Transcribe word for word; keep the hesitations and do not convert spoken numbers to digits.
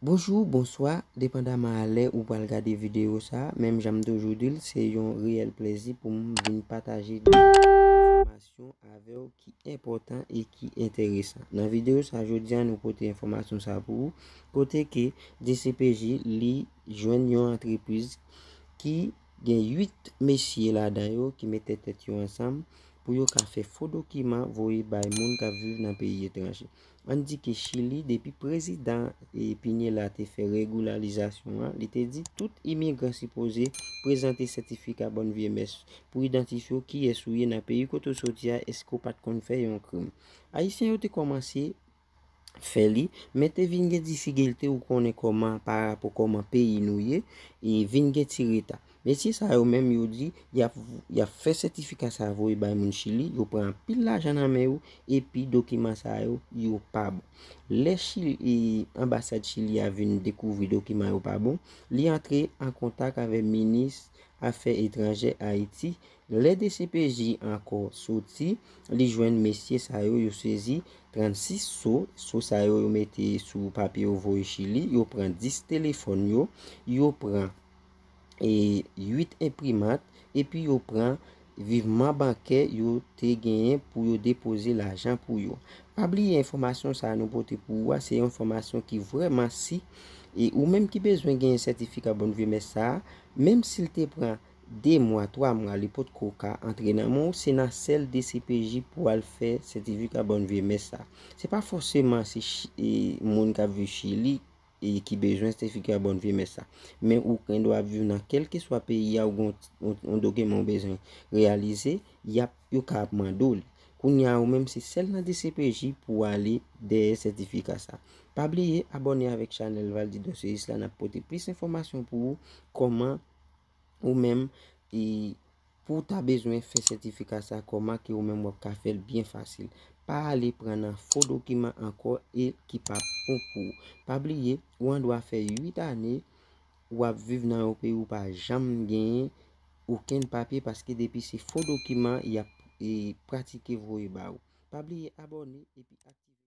Bonjou, bonswa, depandaman a lè ou pral gade videyo sa, menm jan m toujou di l, se yon reyèl plezi pou m vin pataje de enfòmasyon avè w ki enpòtan e ki enteresan. Nan videyo sa jodi a, nou pote enfòmasyon sa pou ou, kote ke D C P J li jwenn yon antrepriz ki gen uit mesye ladan yo ki mete tèt yo ansanm pou yo ka fè fo dokiman voye bay moun k ap viv nan peyi etranje. Ann di ke Chili, depi prezidan e Piñera te fè regilalizasyon an, li te di tout imigran sipoze prezante sètifika bòn vye mès pou idantifye w kiyès ou ye nan peyi kote w soti a, èske w pa t konn fè yon krim. Ayisyen yo te kòmanse fè li, men te vin gen difikilte ou konnen kòman pa rapò kòman peyi nou ye, e vin gen ti reta. Mesye sa yo menm yo di y ap, y ap fè sètifika sa voye bay moun Chili, yo pran anpil lajan nan men yo, epi dokiman sa yo, yo pa bon. Lè Chili, e, anbasad Chili a vin dekouvri dokiman yo pa bon, li antre an kontak avè minis afè etranjè Ayiti. Lè D C P J ankò soti, li jwenn mesye sa yo, yo sezi trannsis so, so sa yo, yo mete sou papye yo voye Chili, yo pran dis telefòn yo, yo pran e uit enprimat, epi yo pran vireman bankè yo te genyen pou yo depoze lajan pou yo. Pa bliye enfòmasyon sa a nou pote pou ou a, se yon enfòmasyon ki vrèman si, e ou menm ki bezwen genyen sètifika bòn vye mès sa a, menm si l te pran de mwa, twa mwa, li potko ka antre nan men w, se nan sèl D C P J pou al fè sètifika bòn vye mès sa. Se pa fòseman se Chi-, e, moun k ap viv Chili e ki bezwen sètifika bòn vye mès sa. Men ou gen dwa ap viv nan kèlkeswa peyi a, ou gen yon, yon, yon dokiman ou bezwen reyalize, y ap, yo ka ap mande w li. Kounye a ou menm se sèl nan D C P J pou w ale dèyè sètifika sa. Pa bliye abòne avèk chanèl Valdy Dosseyis la, n ap pote plis enfòmasyon pou ou, kòman ou menm, e pou w ta bezwen fè sètifika sa, kòman ke ou menm w ap ka fè l byen fasil. Pa ale pran nan fo dokiman ankò e ki pa bon pou ou. Pa bliye, ou andwa fè uit ane w ap viv nan yon peyi ou pa janm genyen okenn papye, paske depi se fo dokiman y ap, e, pratike voye ba ou. Pa bliye abòne epi